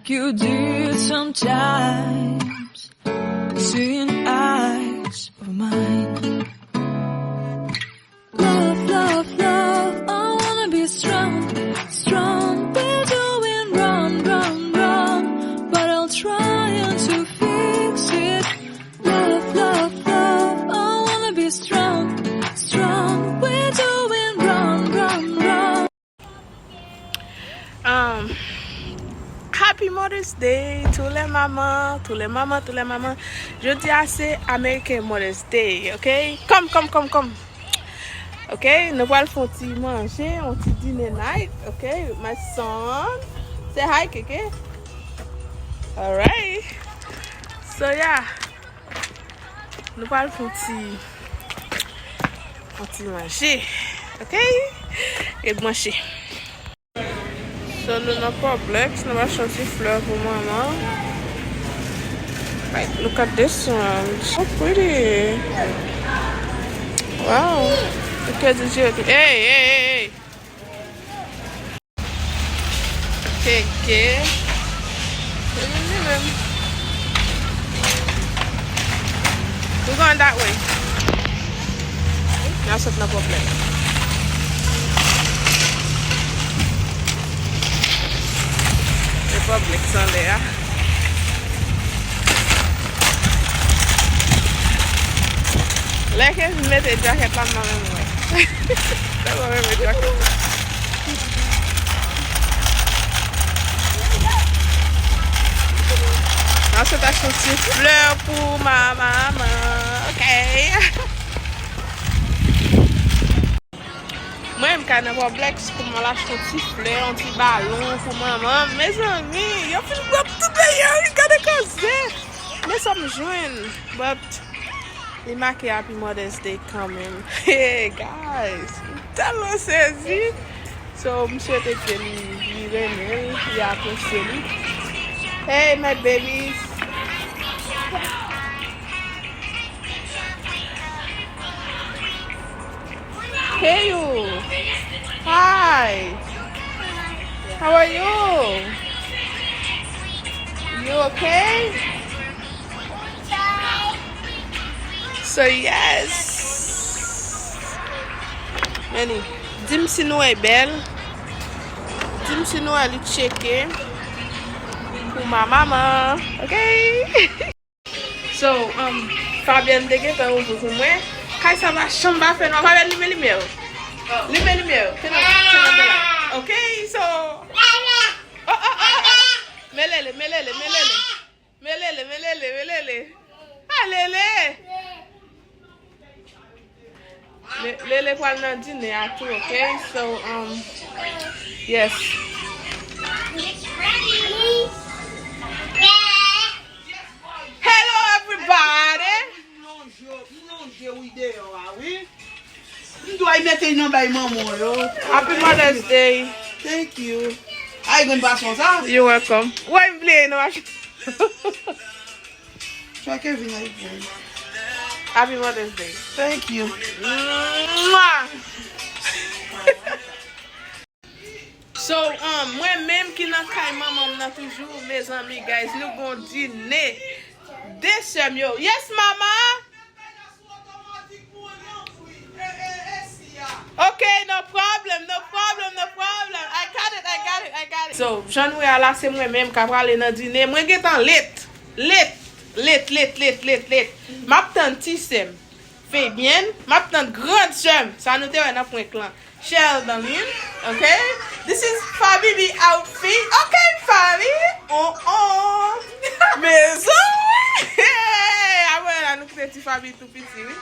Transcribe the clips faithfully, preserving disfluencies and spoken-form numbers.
You did sometimes, seeing eyes of mine. Love, love, love, I wanna be strong, strong. We're doing wrong, wrong, wrong, but I'll try to fix it. Love, love, love, I wanna be strong, strong. We're doing wrong, wrong, wrong. Um, Happy Mother's Day, tous les mamans, tous les mamans, tous les mamans. Jodi a se American Mother's Day, ok? Come, come, come, come. Ok, nou pral fè yon ti manje, yon ti dinner night, ok? My son. Say hi, Keke. Alright. So, yeah. Nou pral fè yon ti, yon ti manje. Ok? Ret branche. So, nou nan Publix, nou va achte yon ti flè pou manman. Like, look at this one. So pretty. Wow. Look at the, hey, hey, hey, hey. Keke. Li menm. We going that way. N a sot nan Publix. Se Publix anlè a. Lè ke m mete djakèt la, m pa menm wè. Tèlman renmen djakèt la. Mwen se ta achte yon ti flè pou manman. Ok. Mwen, m ka nan Publix pou m al achte yon ti flè, yon ti balon pou manman. Mezanmi, yo fin pran tout bagay, wi, gade koze. Men sa m jwenn. But li make Happy Mother's Day kanmenm. Hey, guys, m tèlman sezi. So, m swete ke li, li renmen l, li apresye li. Hey, my babies. Hey, you. Hi. How are you? You okay? So, yes. Manny, di m si nou wè bèl. Di m si nou wè li tcheke. Pou ma maman. Ok? So, um, Fabienne te gentan ouvri pou mwen. Kay sa va, chanm va fè nwa. Fabienne, limen limyè yo. Limen limyè yo. Turn on, turn on the light. Ok, so. Oh, oh, oh, oh. Melele, melele, melele. Melele, melele, melele. Ah, Lele. Le- Lele pral nan dinè a tou, ok? So, um, yes. Hello, everybody. M lonje, m lonje, wi, deyò a, wi. M dwe mete nan bay manman yo. Happy Mother's Day. Thank you. Ay, grann fason sa. You're welcome. Wè, m bliye, non. Chwa Kevin a epou. Happy Mother's Day. Thank you. Mwah! So, um, mwen menm ki nan kay manman m nan toujou, mezanmi, guys, nou gon dine. De sè m yo. Yes, mama! Ok, no problem, no problem, no problem. I got it, I got it, I got it. So, jan nou wè a la, se mwen menm k ap prale nan dine. Mwen gentan late. Late, late, late, late, late, late. M ap tann ti sè m, Fabienne. M ap tann grand sè m. Sa nou te wè nan prank lan. Sheldon, ok? This is Fabibi outfit. Ok, Fabi. Oh, oh. Mezanmi. Apre la, nou kite ti Fabi tou piti, wi.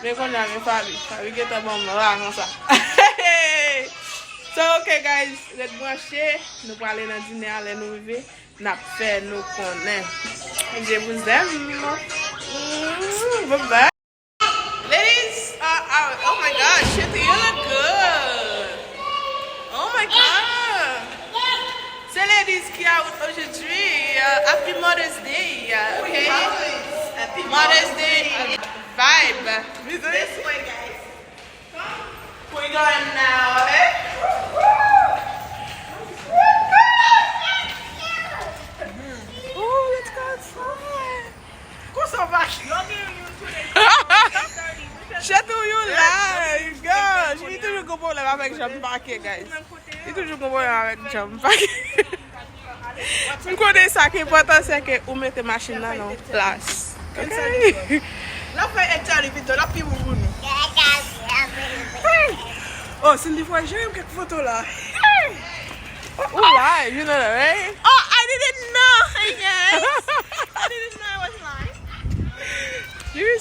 Men kounye a, men Fabi. Fabi gentan ban m la, konsa. So, ok, guys. Ret branche. Nou prale nan dine a, lè nou rive. N ap fè nou konnen. Je vous aime. Mm, bye bye. Ladies are out. Oh my God, Shanti, you look good. Oh my God. C'est ladies qui out aujourd'hui. Euh, happy Mother's Day, euh, ok? Happy Mother's Day, euh, vibe. This way, guys. Come. We going now, eh? Woo, woo. Woo, woo. Avèk jan m pake, guys. Li toujou gen pwoblèm avèk jan m pake. M konnen sa ki enpòtan, se ke ou mete machin nan nan yon plas. Ok? L ap fè Etchari videyo, l ap pi wou pou nou. Oh, Cindy Foy, jere m kèk foto la. Ou live, you know that, right? Oh, I didn't know. Hey, guys. I didn't know I was live. You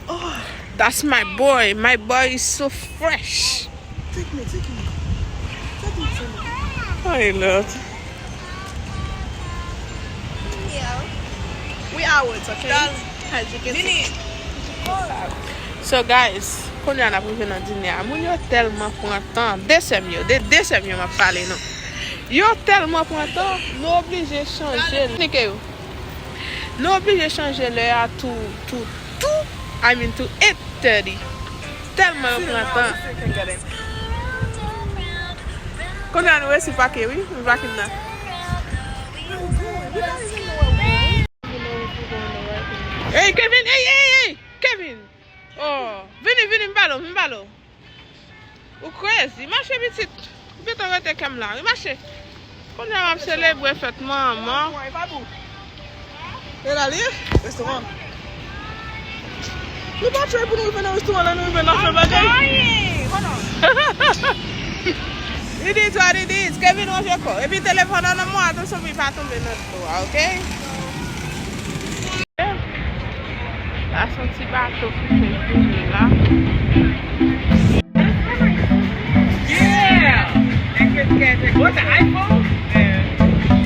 Oh, that's my boy. My boy is so fresh. Take me, take me. Take me, take me. Ay, Lord. We are out, okay? As you can see. So, guys, kounye a n ap rive nan dine a. Moun yo tèlman pran tan. De sè m yo, de, de sè m yo m ap pale, non. Yo tèlman pran tan, nou oblije chanje. Nike yo. Nou oblije chanje lè a tou, tou, tou, I mean tou eight thirty. Tèlman yo pran tan. Kounye a nou resi pake, wi. Nou pake m nan. Hey, Kevin! Hey, hey, hey! Kevin! Oh, vini, vini, m pale w, m pale w. Ou crazy. Mache pitit. Ou gentan rete kè m la. Wi, mache. Kounye a m ap selebre fèt manman. E la li ye? Restoran. Nou pa try pou nou rive nan restoran la, nou rive nan fè bagay. It is what it is. Kevin ranje kò. Epi telefòn an nan mwen, atansyon pou li pa tonbe nan dlo a, ok? La se yon ti bato ki fè kounye la.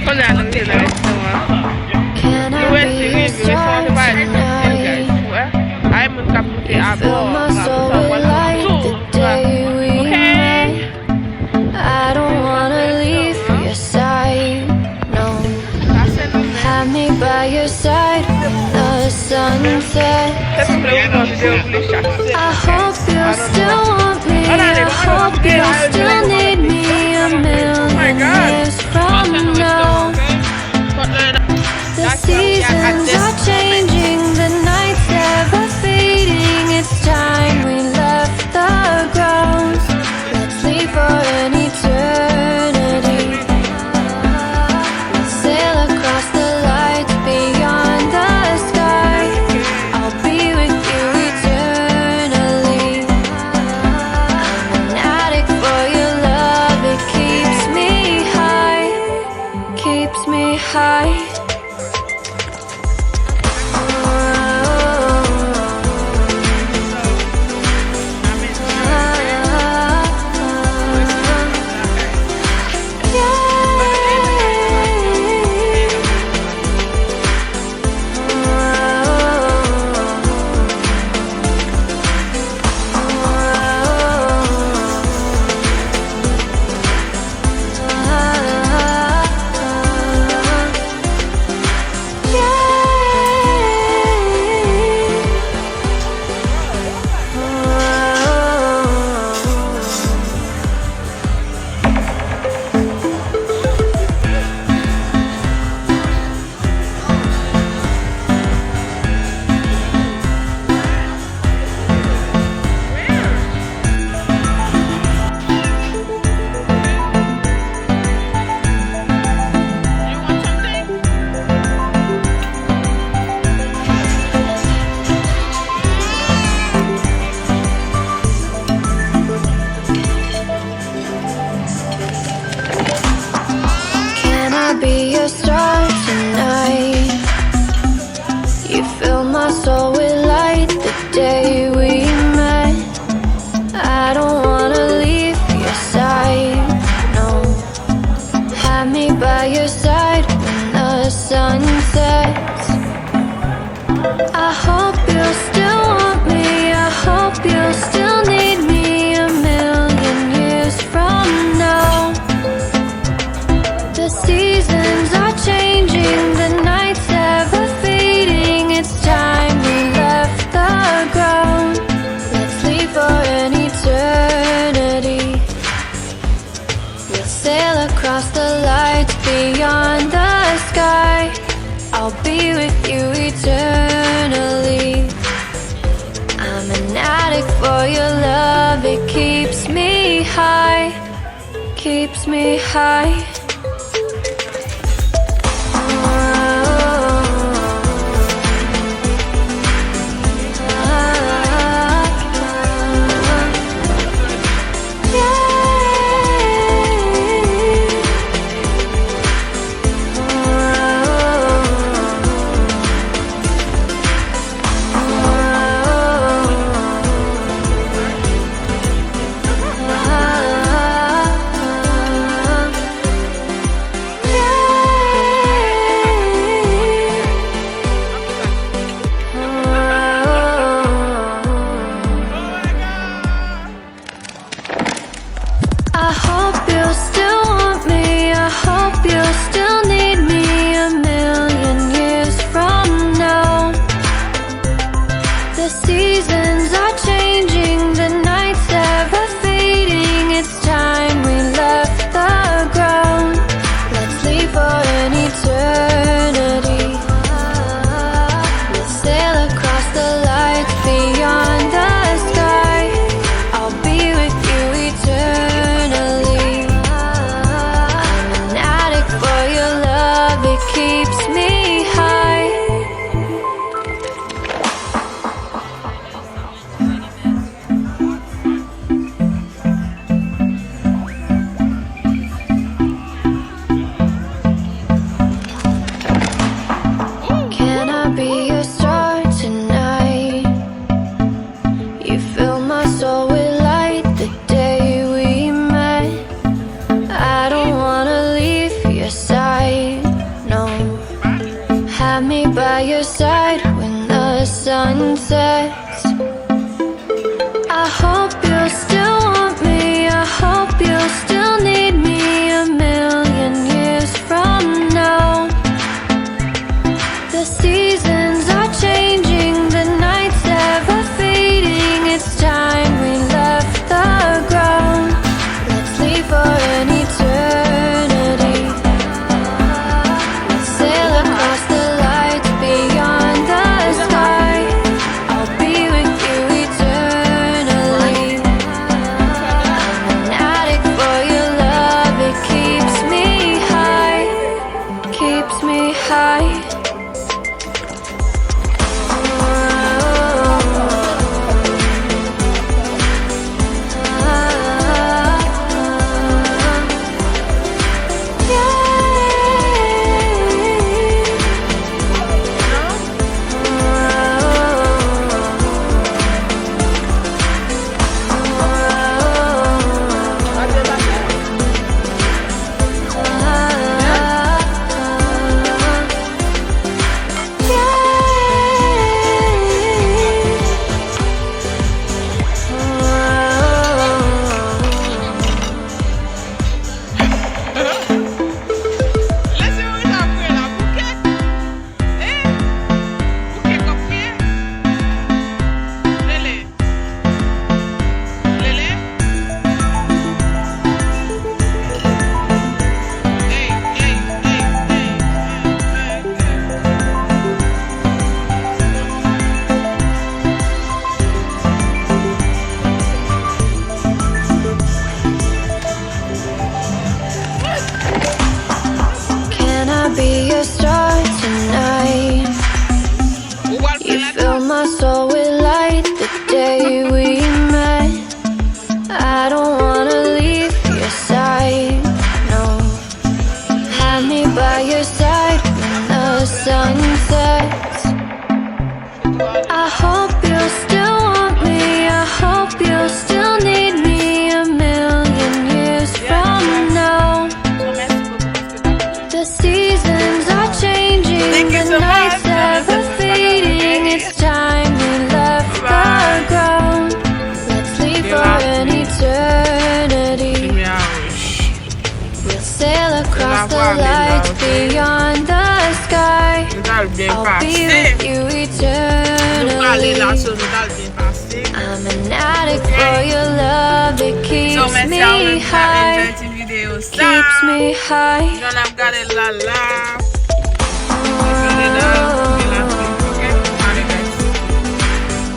Kounye a nou rive nan restoran. Nou resi rive, restoran te parèt fasil, guys. Ou wè? Ay, moun k ap moute abò, abò sa w pral tou. Ok? I don't wanna leave your side, no. Have me by your side when the sun sets. I hope you still want me, I hope you still need me a million years from now. The seasons are changing, the nights ever fading. It's time we left the grounds. Let's leave for an eternity. Sail across the lights beyond the sky. I'll be with you eternally. I'm an addict for your love, it keeps me high, keeps me high. Can I be your star tonight? You fill my soul with light the day we met. I don't wanna leave your side, no. Have me by your side when the sun sets. I hope you still want me, I hope you still need me a million years from now. The seasons are changing, the The lights beyond the sky. I'll be with you eternally. I'm an addict for your love, it keeps me high, keeps me high. I hope you still want me. I hope you still need me a million years from now. The seasons are changing, the nights ever fading. It's time we left the ground. Let's leave for an eternity. We'll sail across the lights beyond the sky. I'll be with you eternally. I'm an addict for your love, it keeps me high. Can I be your star tonight? You fill my soul with light the day we met. I don't wanna leave your side, no. Have me by your side when the sun sets. I hope you still want me. I hope you still need me a million years from now. The seasons are changing, the nights ever fading. It's time we left the ground. Let's leave for an eternity. Sail across the lights beyond the sky. I'll be with you eternally. I'm an addict for your love, it keeps me high, keeps me high. Can I be your star tonight? You fill my soul with light the day we met. I don't wanna leave your side, no. Have me by your side when the sun sets. I hope you still want me. I hope you still need me a million years from now. The seasons are changing, the nights ever fading. It's time we left the ground. Let's leave for an eternity. We'll sail across the lights beyond the sky. I'll be with you eternally. I'm an addict for your love, it keeps me high. Keeps me high. Jan n ap gade l la la. Mwen fè dedan.